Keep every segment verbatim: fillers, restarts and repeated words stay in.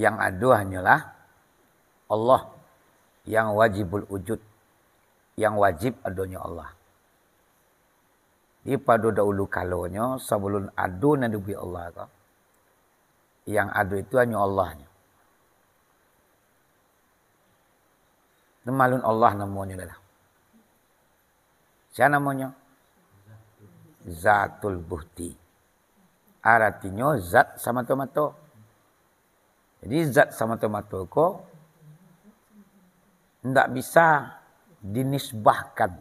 Yang ado hanyolah Allah, yang wajibul wujud, yang wajib adonyo Allah. Di pado dahulu kalonyo, sabalun ado nan dibuek Allah ko, yang ado itu hanyo Allah nyo. Itu malun Allah namonyo lah. Sia namonyo? Zatul Buhti. Aratinyo zat samato-mato. Jadi zat samato-mato ko ndak bisa dinisbahkan.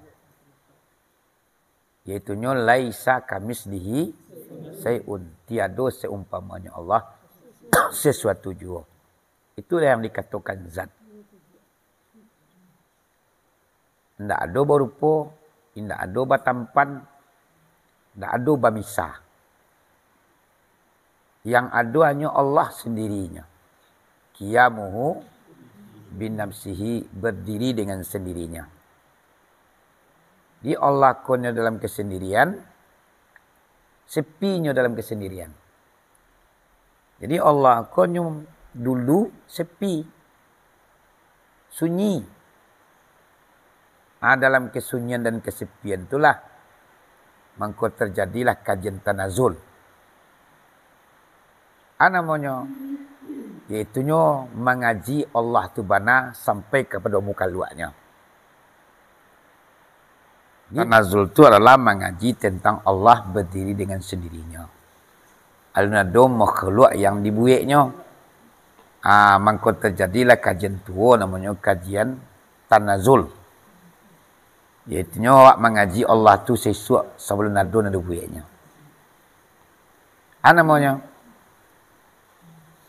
Yaitunyo laisa kamislihi syai'un. Tiado seumpamanyo Allah sesuatu juo. Itulah yang dikatokan zat. Indak ado barupo, indak ado batampan, indak ado bamisa. Yang ado hanyo Allah sendirinyo. Qiyamuhu binafsihi, berdiri dengan sendirinya. Di Allah ko nyo dalam kesendirian, sepinyo dalam kesendirian. Jadi Allah ko nyo dulu sepi, sunyi. Ah, dalam kesunyian dan kesepian itulah mangko terjadilah kajian tanazul. Ah, namonyo, yaitunyo mangaji Allah tu bana sampai kapado mukaluaknyo. Tanazul tu adalah mangaji tentang Allah berdiri dengan sendirinyo. Alun ado makhluk yang dibueknyo. Ah, mangko terjadilah kajian tuo namonyo kajian tanazul. Yaitunyo awak mangaji Allah tu sesuatu sabalun ado nan dibueknyo. Ah, namonyo.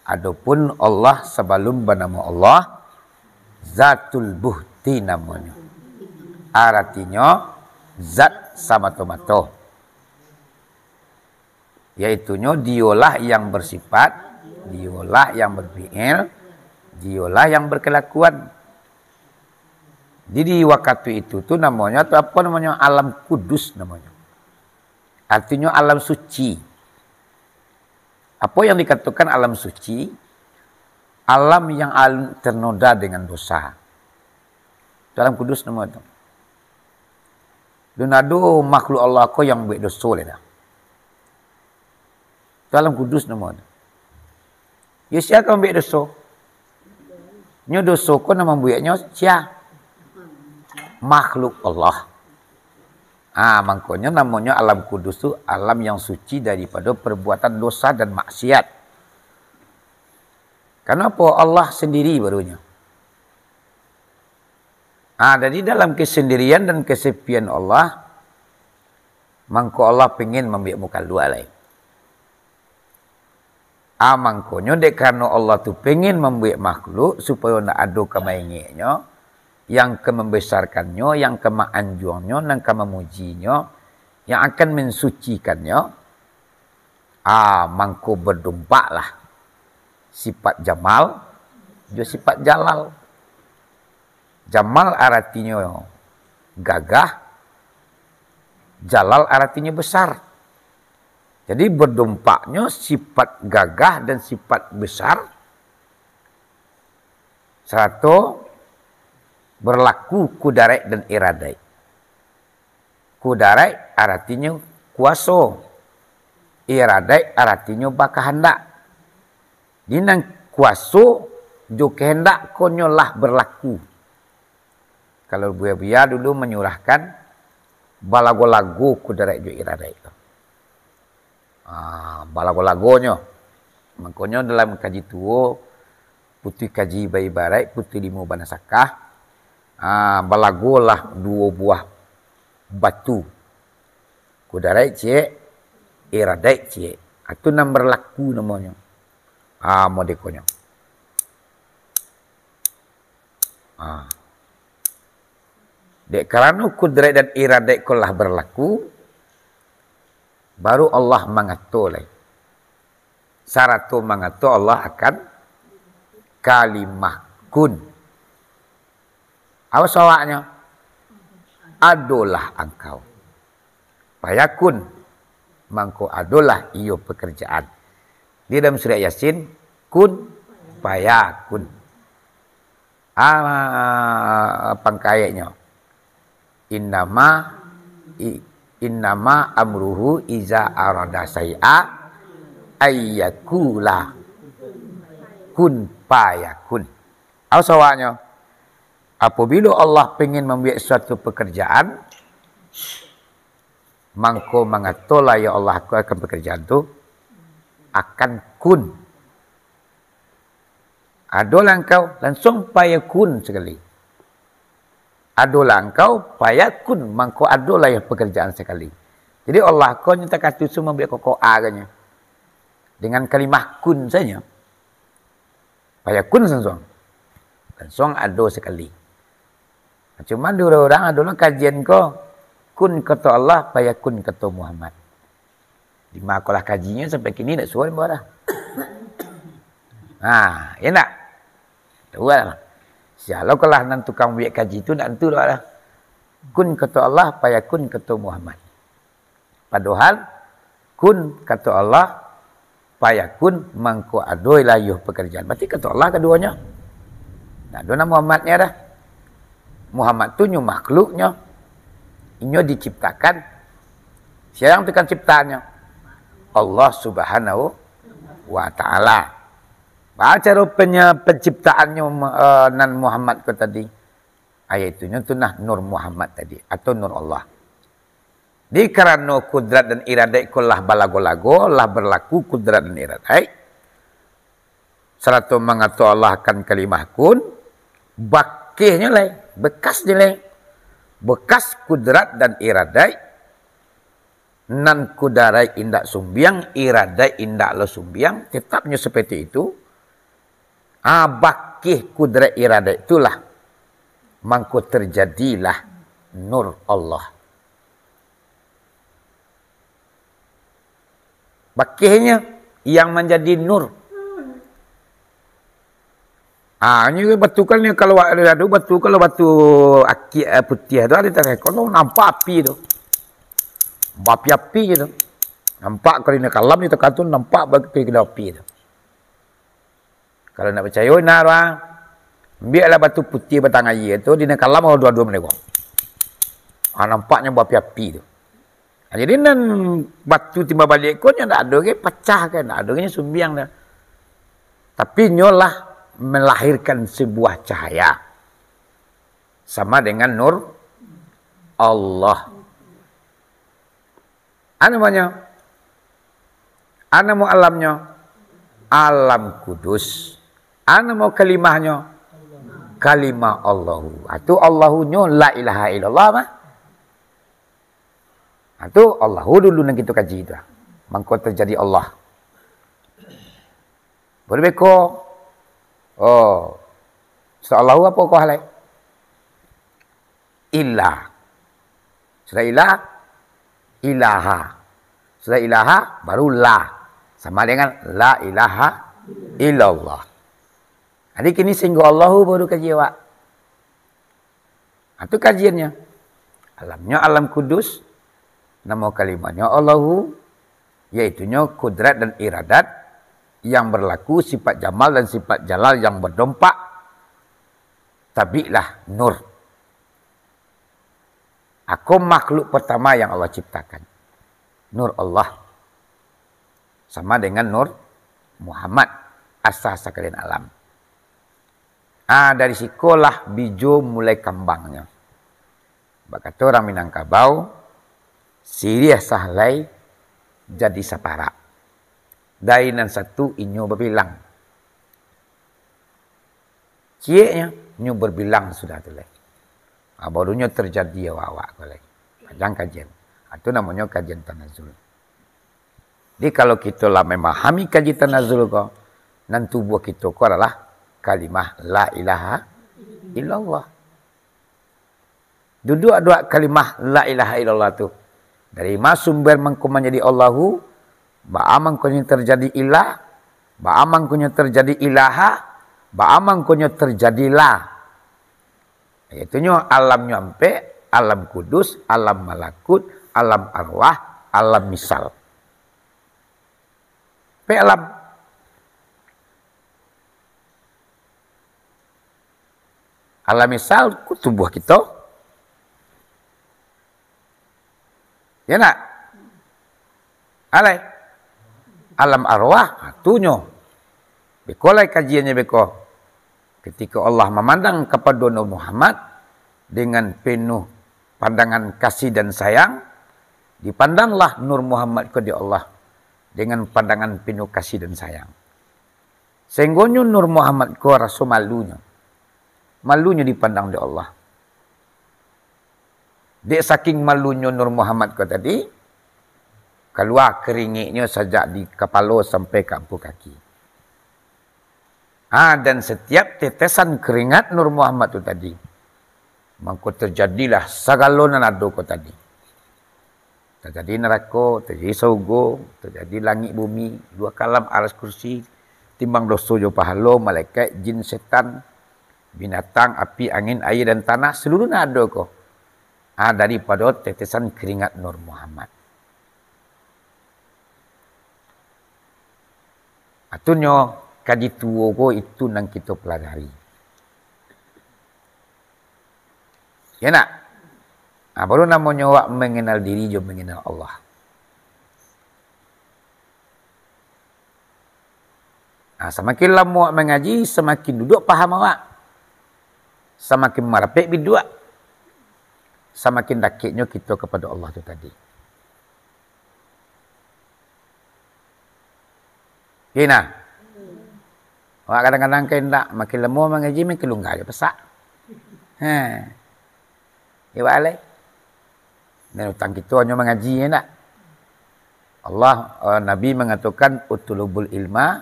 Adopun Allah sabalun banamo Allah, Zatul Buhti namonyo. Aratinyo, zat samato-mato. Yaitunyo, Diyolah yang bersifat, Diyolah yang berfi'il, Diyolah yang berkelakuan. Jadi, di wakatu itu tu namonyo, atau apo namonyo, alam kudus namonyo. Artinyo alam suci. Apo yang dikatokan alam suci? Alam yang alun ternoda dengan dosa. Itu alam kudus namo tu. Alun ado makhluk Allah ko yang buek doso lai dah. Itu alam kudus namo tu. Yo, sia ka mambuek doso? Nyo doso ko nan mambueknyo sia? Makhluk Allah. Ah, mangkonyo namonyo alam kudus tu alam yang suci daripado perbuatan dosa dan maksiat. Karano apo? Allah sendiri barunyo. Ah, jadi dalam kesendirian dan kesepian Allah, mangko Allah pengen mambuek mukaluak lai. Ah, mangkonyo dek karano Allah tu pengen mambuek makhluk supayo ndak ado ka maingeknyo, yang ka mambesarkannyo, yang ka maanjuangnyo, nan ka mamujinyo, yang akan mensucikannyo, ah, mangko badompaklah sifat Jamal jo sifat Jalal. Jamal aratinyo gagah, Jalal aratinyo besar. Jadi, badompaknyo sifat gagah dan sifat besar, sarato berlaku kudaraik dan iradaik. Kudaraik aratinyo kuaso, iradaik aratinyo bakahandak. Di nan kuaso jo kahandak ko nyo lah berlaku. Kalau buya-buya dulu manyurahkan balago-lago kudaraik jo iradaik tu. Ah, balago-lagonyo. Mangkonyo dalam kaji tuo, putuih kaji baibaraik, putuih limo banasakah, ah, balagolah duo buah batu. Kudaraik ciek, iradaik ciek. Ah, tu nan berlaku namonyo. Ah, modekonyo. Ah. Dek karano kudaraik dan iradaik ko lah berlaku, baru Allah mangato lai. Sarato mangato Allah akan kalimah kun. Apo sawaknyo? Adolah angkau. Fayakun, mangko adolah iyo pekerjaan. Di dalam surat Yasin, kun Fayakun. Ah, pangkaiknyo. Innama, i-, innama amruhu iza arada syai'a ayyakula kun fayakun. Au sawaknyo, apabilo Allah pengen mambuek suatu pekerjaan, mangko mangatolah, ya Allah, aku akan pekerjaan tu akan kun. Adolah engkau, langsung fayakun sakali. Adolah engkau, fayakun, mangko adolah yang pekerjaan sakali. Jadi Allah ko nyo takatusu mambuek kokoa ko nyo. Dengan kalimah kun sajo. Fayakun langsung. Langsung ado sakali. Cuman di urang-urang adolah kajian ko, kun kato Allah, fayakun kato Muhammad. Di ma ko lah kajinyo sampai kini ndak suruah dibawa dah. Ha, ya ndak? Tahu lah. Sialah ko lah nan tukang buek kaji tu ndak tentu dah. Kun kato Allah, fayakun kato Muhammad. Padahal kun kato Allah, fayakun mangko adolah iyo pekerjaan. Berarti kato Allah kaduonyo. Ndak ado nan Muhammadnyo dah. Muhammad tu nyo makhluknyo. Inyo diciptakan. Sia nan tukang ciptaannyo? Allah Subhanahu wa Ta'ala. Baa caro penye-, penciptaannyo, eh, nan Muhammad ko tadi? Yaitunyo tu nah Nur Muhammad tadi, atau Nur Allah. Di karano kudrat dan iradaik ko lah balago-lago, lah berlaku kudrat dan iradaik, sarato mangato Allah akan kalimah kun, bakihnyo lai, bekasnyo lai, bekas kudrat dan iradaik, nan kudaraik indak sumbiang, iradaik indak lo sumbiang, tetapnyo seperti itu. Ah, bakih kudrat iradaik itulah, mangko terjadilah nur Allah. Bakihnyo yang manjadi nur. Ah, nyo batu kan nyo kalau wa-, ado batu, kalau batu akik, eh, putiah tu ado tarekon tu nampak api tu. Baapi-api je tu. Nampak kalau di kalam di teka tu nampak bak-, api tu. Kalau ndak picayo, nah, urang. Ambiaklah batu putiah batang aia tu, di nan kalam duo-duo manegok. Ah, nampaknyo baapi-api tu. Ah, jadi nan batu timbal baliak ko nyo ndak ado ge pacah kan, ndak ado ge nyo sumbiang dah. Tapi nyo lah melahirkan sebuah cahaya. Sama dengan nur Allah. Anu namonyo? Anu namo alamnyo? Alam kudus. Anu namo kalimahnyo? Kalimah Allahu. Ah, tu Allahunyo la ilaha illallah mah. Ah, tu Allahu dulu nan kito kaji tu. Mangko terjadi Allah. Baru beko. Oh. Setelah Allahu apo ko halai? Illa. Sudah illa, ilaha. Sudah ilaha, baru la. Sama dengan la ilaha illallah. Jadi kini singgo Allahu baru kaji awak. Ha, tu kajiannyo. Alamnyo alam kudus, namo kalimahnyo Allahu, yaitunyo kudrat dan iradat yang berlaku sifat jamal dan sifat jalal yang berdompak, tabiklah nur. Ako makhluk pertama yang Allah ciptakan. Nur Allah. Sama dengan Nur Muhammad, asa sakalian alam. Ah, dari sikolah bijo mulai kambangnyo. Bak kato urang Minangkabau, siriah sahalai jadi saparak. Dari nan satu inyo babilang. Cieknyo, nyo babilang sudah tu lai. Ah, barunyo terjadi awak-awak ko lai. Panjang kajian. Ah, tu namonyo kajian tanazul. Jadi, kalau kito lah mamahami kaji tanazul ko, nan tubuah kito ko adalah kalimah la ilaha illallah. Duduak-duduak kalimah la ilaha illallah tu. Dari ma sumber mangko manjadi Allahu, baa mangkonyo terjadi ilah, baa mangkonyo terjadi ilaha, baa mangkonyo terjadi la. Yaitunyo alamnyo ampek, alam kudus, alam malakut, alam arwah, alam misal. Ampek alam. Alam misal, ku tubuah kito. Ya nak? Alai. Alam arwah, ha, tu nyo. Beko lai kajiannyo beko. Ketika Allah mamandang kapado Nur Muhammad dengan penuh pandangan kasih dan sayang, dipandanglah Nur Muhammad ko dek Allah dengan pandangan penuh kasih dan sayang. Sahinggonyo Nur Muhammad ko raso malunyo. Malunyo dipandang dek Allah. Dek saking malunyo Nur Muhammad ko tadi, kalua keringiknyo sajak di kapalo sampai ka ampu kaki. Ah, dan setiap tetesan keringat Nur Muhammad tu tadi, mangko terjadilah sagalo nan ado ko tadi. Terjadi narako, terjadi sarugo, terjadi langik bumi, dua kalam, aras, kursi, timbang doso jo pahalo, malaikat, jin, setan, binatang, api, angin, aia, dan tanah, seluruh nan ado ko, ah, daripado tetesan keringat Nur Muhammad. Atunyo, kaji tuo ko itu nan kito pelajari. Ya nak? Ah, baru namonyo awak mengenal diri jo mengenal Allah. Ah, samakin lamo awak mangaji, samakin duduak paham awak. Samakin marapek biduak, samakin dakeknyo kito kapado Allah tu tadi. Kena. Awak kadang-kadang ka indak, makin lamo mangaji, makin lungga jo pasak. Ha. Iyo, Pak Alai. Dan utang kito hanyo mangaji, yo ndak? Allah, eh, Nabi mangatokan, "Utlubul ilma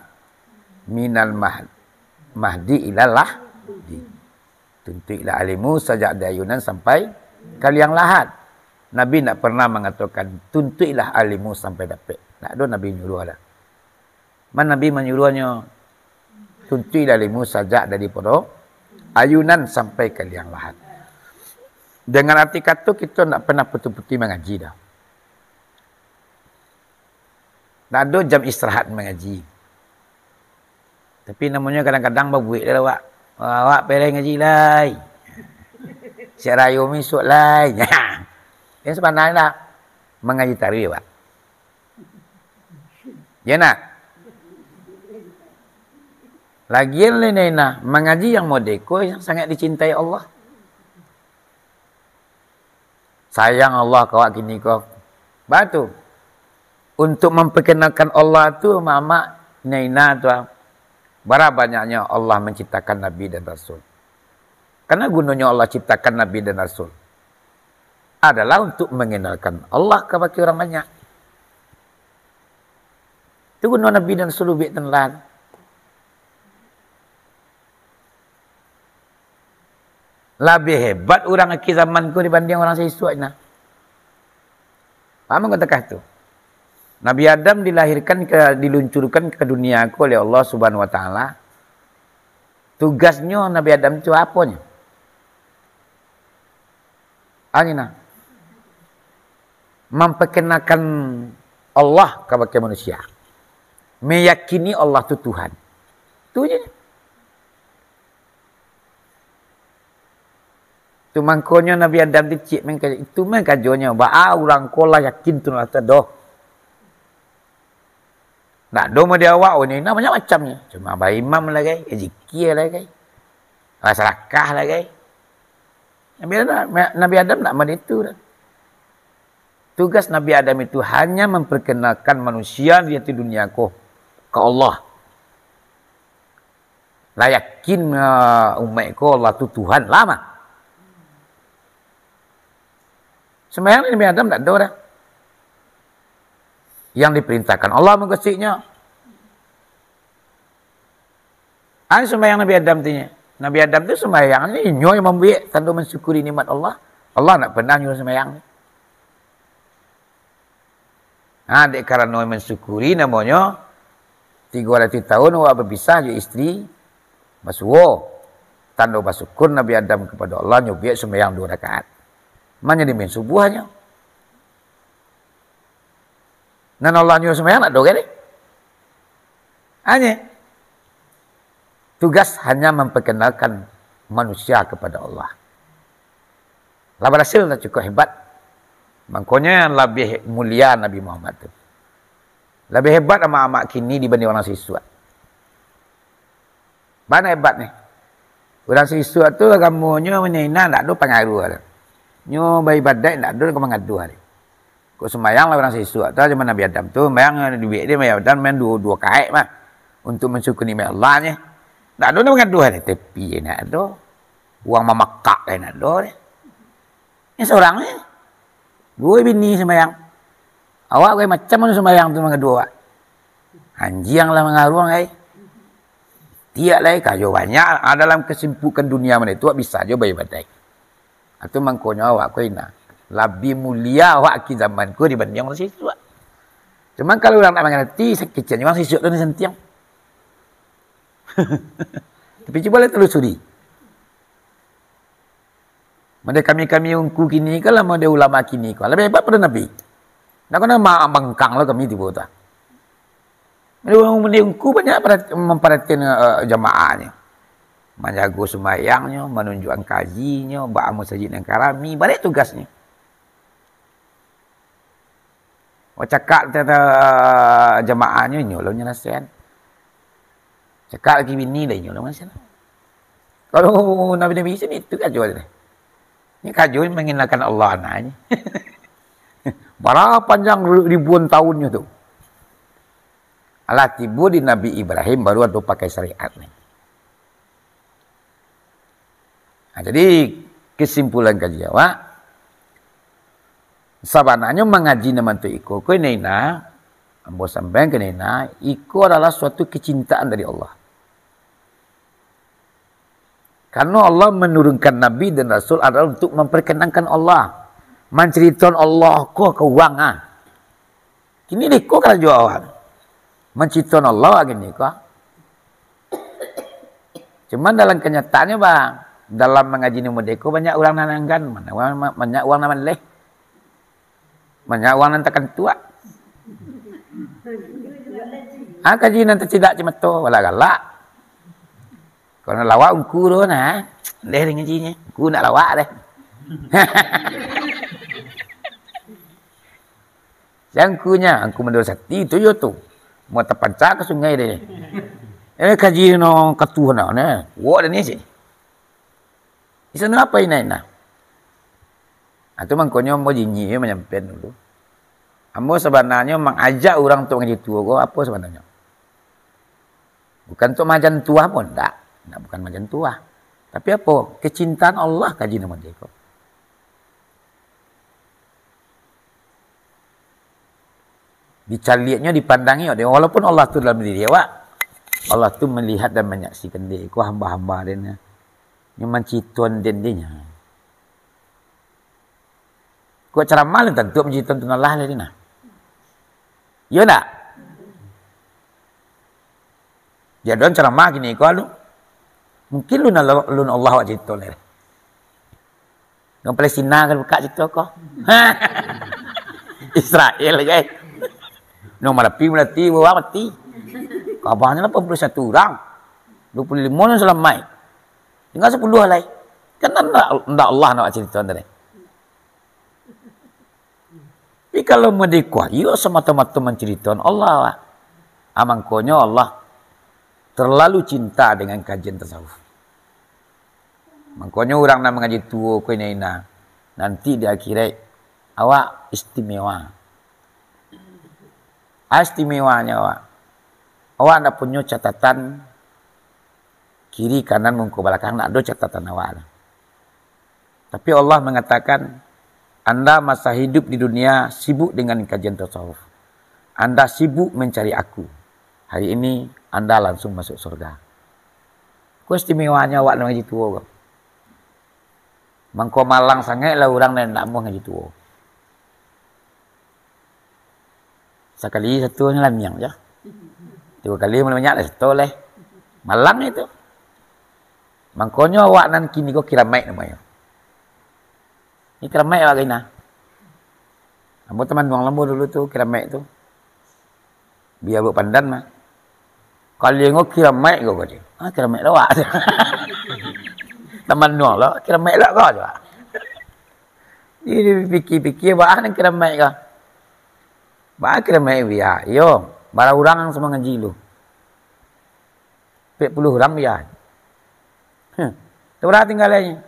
minal mah-, mahdi ilal lahdi." Tuntuiklah alimu sajak di ayunan sampai ka liang lahat. Nabi ndak pernah mangatokan, "Tuntuiklah alimu sampai dapek." Ndak ado Nabi nyuruah dah. Man Nabi manyuruahnyo, "Tuntuiklah alimu sajak daripado ayunan sampai ka liang lahat." Dengan arti kato, kito ndak pernah putuih-putuih mangaji dah. Ndak ado jam istirahat mangaji. Tapi namonyo kadang-kadang babuek dah awak. Awak pai lai ngaji lai. Siap rayo misuak lai. Yang sabananyo dah mangaji taruih, Pak. Ya nak? Lagian lai nah, mangaji yang modeko yang sangat dicintai Allah. Sayang Allah ka awak kini ko. Batu. Untuk memperkenalkan Allah tu, mamak, Naina tu, ah, bara banyaknyo Allah menciptakan Nabi dan Rasul. Karena gunonyo Allah ciptakan Nabi dan Rasul adalah untuk mengenalkan Allah kabake urang banyak. Tu guno Nabi dan Rasul ubek tenlan. Labiah hebat urang akhir zaman ko dibandiang urang saisuak nah. Paham angkau takah tu? Nabi Adam dilahirkan ke, diluncurkan ke dunia ko oleh Allah Subhanahu Wa Taala. Tugasnyo Nabi Adam tu aponyo? Anyo nah. Memperkenalkan Allah kabake manusia. Meyakini Allah tu Tuhan. Tu je. Tu mangkonyo Nabi Adam tu cik main kajo. Itu main kajonyo. Baa urang ko lah yakin tu lah tu doh. Ndak ado mode awak, oh, ni nah banyak macamnyo. Cuma baimam lah gai, zikir lah gai. Ah, sadakah lah gai. Nabi Adam, Nabi Adam ndak mode itu dah. Tugas Nabi Adam itu hanya memperkenalkan manusia di atas dunia ko ka Allah. Lah yakin, ah, umaik ko Allah tu Tuhan lah mah. Sembahyang Nabi Adam ndak ado dah. Yang diperintahkan Allah manggasiknyo. An sembahyang Nabi Adam tu nyo. Nabi Adam tu sembahyang ni inyo yang mambuek tando mansyukuri nikmat Allah. Allah ndak pernah nyuruh sembahyang. Ha, dek karano mansyukuri namonyo, tigo ratuih tahun awak bapisah jo isteri, basuo. Tando basyukur Nabi Adam kapado Allah, nyo buek sumbayang duo rakaat. Manyadi main subuahnyo. Nan Allah nyuruh sumbayang nak doh gede. Hanya tugas hanya memperkenalkan manusia kepada Allah. Lah barasil lah cukup hebat. Mangkonyo labiah mulia Nabi Muhammad tu. Labiah hebat amak-amak kini dibanding urang sisuak. Bana hebat ni. Urang sisuak tu agamonyo manyainah, ndak ado pangaruah tu. Nyo baibadaik ndak ado mangaduah tu. Kok sumbayang lah urang sisuak tu, zaman Nabi Adam tu, sumbayang duit dia, Nabi Adam main duo, duo kaek mah. Untuk mansyukuri nikmat Allah nyo. Ndak ado nan mangaduah ni, tapi ndak ado. Uang mamakak lain ndak ado ni. Ni surang ni. Duo bini sumbayang. Awak gai macam mano sumbayang tu mangaduah awak. Anjiang lah mangaruang ai. Tiak lai, kayo banyak. Ah, dalam kesibukan dunia mano tu, awak bisa jo baibadaik. Atu mangkonyo awak ko ina. Labiah mulia awak aki zaman ko dibanding urang sisuak. Cuman kalau urang nak mangarati, sakeceknyo urang sisuak tu ni santiang. Tapi cubolah telusuri. Model kami-kami ungku kini ko lah, model ulama kini ko. Labiah hebat pado Nabi. Ndak kena ma-, mangkang lo kami tibo tu. Model ungku banyak parat-, mamparatian, eh, jamaahnyo. Manjago sumbayangnyo, manunjuakan kajinyo, baa musajik nan karami, banyak tugasnyo. Oh, cakak tentang jamaahnyo, inyo lah manyalasaian. Cakak laki bini dah, inyo lah manyalasaian. Kalau nabi-nabi Isa itu kajo tu. Ini kajo ni manginakan Allah nanya. Bara panjang ribuan tahunnyo tu. Alah tibo di Nabi Ibrahim baru ado pakai syariat ni. Nah, jadi, kesimpulan kaji awak, sabananyo mangaji nan bantuak iko, ko ina-ina, ambo sampaian ka ina-ina, iko adalah suatu kecintaan dari Allah. Karena Allah menurunkan Nabi dan Rasul adalah untuk memperkenankan Allah, mancaritoan Allah ko ka urang, ah. Kini dek iko karajo awak. Mancitoan Allah kini ko. Cuman dalam kanyataannyo, Bang, dalam mangaji nan modeko banyak urang nan anggan, banyak urang, banyak urang nan maleh. Banyak urang nan takantuak. Ah, kaji nan tacidak cimato, galak-galak. Kalau nak lawak ungku tu nah, deh deh ngajinyo. Ungku nak lawak deh. Siang ungkunyo, ungku Mandura Sati tu yo tu. Mau tapanca ka sungai deh. Eh, kaji no katuah nak nah. Wok dah ni sih. Di sana apa ina-ina? Ah, tu mangkonyo ambo jinyi yo manyampaian dulu. Ambo sabananyo mangajak urang tu mangaji tuo ko, apo sabananyo? Bukan tu majan tuah pun, ndak. Ndak, bukan majan tuah. Tapi apo? Kecintaan Allah kaji nan modeko. Dicaliaknyo, dipandangi, walaupun Allah tu dalam diri awak, Allah tu melihat dan manyaksikan dek iko hamba-hamba den. Nyo mancitoan den dek nyo. Kok caramah lun tantu mancitoan tu Allah lai dina. Iyo ndak? Jadi, ceramah kini ko lu. Mungkin lun Allah, lun Allah awak carito lai. Nang Palestina kan buka carito ko. Israel, guys. Nang Marapi, Melati, bawa mati. Kabarnyo lapan puluah satu urang. Dua puluah limo nan salamaik. Tinggal sapuluah lai. Kan ndak, ndak Allah nak carito tadi. Tapi kalau madekuah, iyo samato-mato mancaritoan Allah, Pak. Ah, mangkonyo Allah terlalu cinta dengan kajian tasawuf. Mangkonyo urang nan mangaji tuo ko ina-ina, nanti di akhirat awak istimewa. Ah, istimewanyo awak, awak ndak punyo catatan kiri kanan muko balakang, ndak ado catatan awak. Tapi Allah mengatakan, "Anda masa hidup di dunia sibuk dengan kajian tasawuf. Anda sibuk mencari Aku. Hari ini Anda langsung masuk surga." Ko istimewanyo awak nan mangaji tuo ko. Mangko malang sangaik lah urang nan indak amuah ngaji tuo. Sakali satu ni lamiang je. Tigo kali mulai banyak lah satu leh. Malang itu. Mangkonyo awak nan kini ko kiramaik namonyo. Ni kiramaik awak kini. Ambo taman duang lambo dulu tu kiramaik tu. Bia buek pandan mah. Kalingo kiramaik ko, ko. Ah, kiramaik lawak. Taman nuang lo, kiramaik lo ko coba. Jadi dipikia-pikia, baa nan kiramaik ko. Baa kiramaik biya. Iyo, bara urang samo ngaji lu. Ampek puluah urang biya. Huh. Sabara tinggalanyo?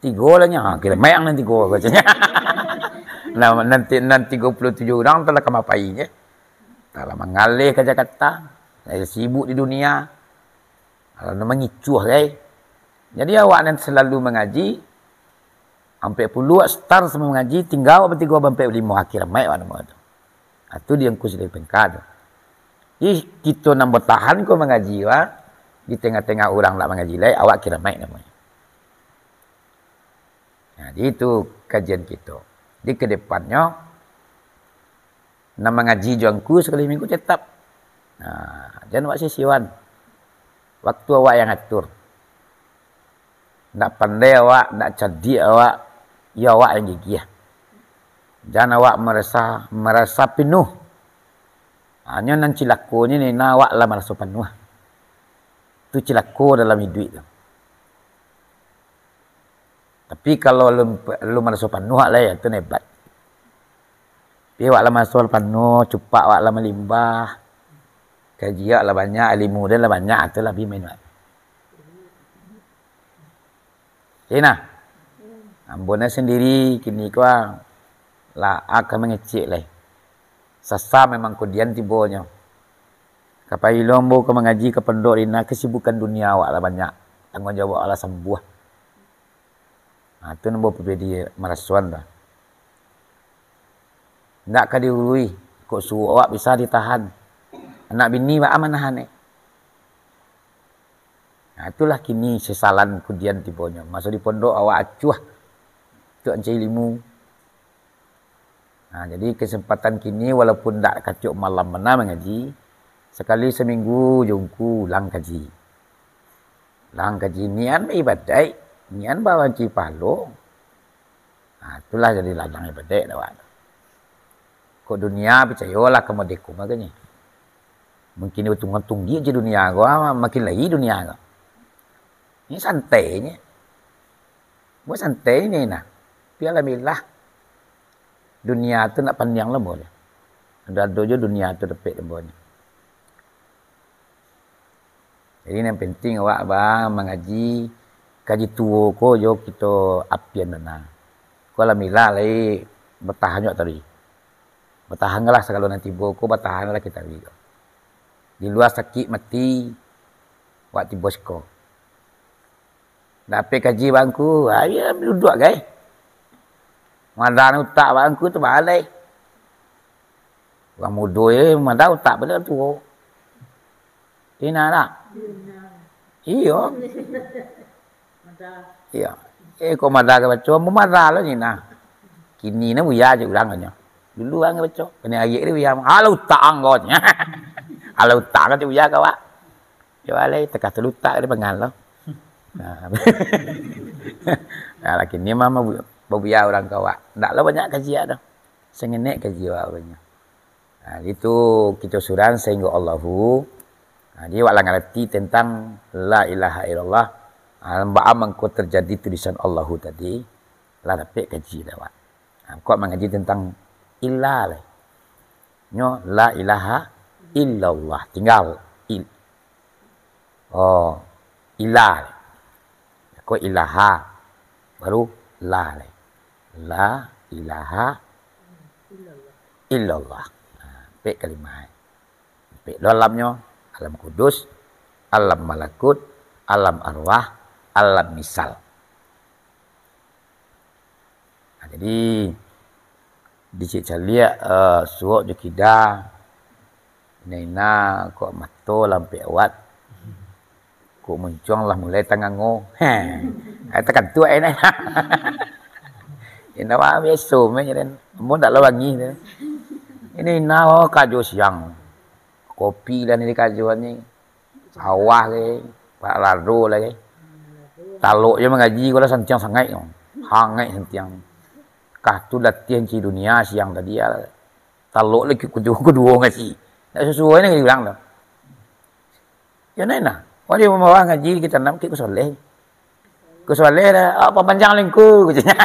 Tigo lah nyo. Ha, kiramaik nan tigo ko, caknyo. Nah, nan ti-, nan tigo puluah tujuah urang tu lah ka ma pai nyo. Lah mangaleh ka Jakarta. Lah sibuk di dunia. Alah, nan mangicuah, gai. Jadi, awak nan salalu mangaji, ampek puluah awak start samo mangaji, tingga awak batigo ampek limo, akhir mai awak namo tu. Ha, tu di Angku Sili Pengka tu. Jadi, kito nan batahan ko mangaji, wah, di tengah-tengah urang nak mangaji lai, awak kiramaik namonyo. Nah, jadi itu kajian kito. Di kedepannyo, nan mangaji jo Angku sakali minggu tetap. Nah, jan awak sisiwan. Waktu awak yang atur. Ndak pandai awak, ndak cadiak awak, yo awak yang gigih. Jan awak marasa, marasa pinuh. Hanyo nan cilakonyo ni, nah, awak lah maraso panuah. Tu cilako dalam iduik tu. Tapi kalau alun, alun maraso panuah lah, yo, tu nan hebat. Tapi awak lah maraso panuah, cupak awak lah malimbah, kaji awak lah banyak, ilimu den lah banyak, tu lah bi main awak. Jadi nah, ambo ni sandiri kini ko lah ka mangecek lai. Sasa memang kudian tibonyo. Ka pai lo ambo ka mangaji ka pondok, di nah kesibukan dunia awak lah banyak, tangguang jawab awak lah sambuah. Ha, tu nan ambo pribadi marasoan tu. Ndak ka diului, kok suok awak bisa ditahan. Anak bini baa manahan, eh? Nah, itulah kini sesalan kudian tibonyo. Maso di pondok awak acuah, tu ancai ilimu. Nah, jadi kesempatan kini walaupun ndak katiok malam bana mangaji, sakali saminggu jo Angku ulang kaji. Ulang kaji nian ibadaik, nian bawanci pahalo. Nah, itulah jadi ladang ibadaik dek awak tu. Kok dunia, picayolah ka mode ko mah, kaji. Mungkin ditunggak-tunggak je dunia ko, ah, makin lai dunia ko. Ini santai nyo. Buat santai ni nah. Tapi alhamdulillah, dunia tu ndak pandiang lah, boleh. Ado-ado jo dunia tu dapek, boleh. Jadi, nan penting awak ba mangaji, kaji tuo ko jo kito apian bana. Ko alhamdulillah lai batahan juo tadi. Batahanlah sagalo nan tibo ko, batahanlah kito tadi ko. Di lua sakik mati, awak tibo siko. Dapek kaji bangku, ayo duduak gai. Madan utak bangku tu balai. Urang mudo je madan utak, pado tuo. Ina tak? Iyo. Iyo. Eh, kok madan ka baco, ambo madan lo ni nah. Kini nah buya je urang nyo. Dulu urang baco, kena ayek dia buya. Alah utak ang ko. Alah utak ang tu buya ka awak. Yo alai, takah talutak di pangan lo. Nah. Nah, laki ni mah babu-, babuya urang ka awak. Ndak lo banyak kaji awak tu. Sangenek kaji awak banyak. Nah, itu kito surang sainggo Allahu. Nah, jadi awak lah ngarati tentang la ilaha illallah. Ah, baa mangko terjadi tulisan Allahu tadi. Lah dapek kaji dah awak. Nah, kok mangaji tentang illa lai. Nyo la ilaha illallah. Tinggal il-, oh, illa lai. Kok ilaha. Baru la lai. La ilaha illallah. Nah, ampek kalimah. Ampek lo alamnyo, alam kudus, alam malakut, alam arwah, alam misal. Nah, jadi, dicik caliak, eh, suok jo kida, ina-ina kok mato lah ampek awat, kok muncuang lah mulai tangango. Heh, ai takantuak ai nah. Ina mah biaso mah jadi, amun ndak lah wangi tu. Ina-ina, oh, kajo siang. Kopi lah ni dikajoan ni. Sawah lai, parak lado lai. Talok je mangaji ko lah santiang sangaik ko. Hangaik santiang. Kah tu latihan ci dunia siang tadi, ah. Talok lai kuduo, kuduo ngaji. Ndak sasuai nan dibilang tu. Yo, nah, nah. Wah, di bawah ngaji kito anam, kito soleh. Ko Saleh dah, ah, papanjang lengku, katonyo.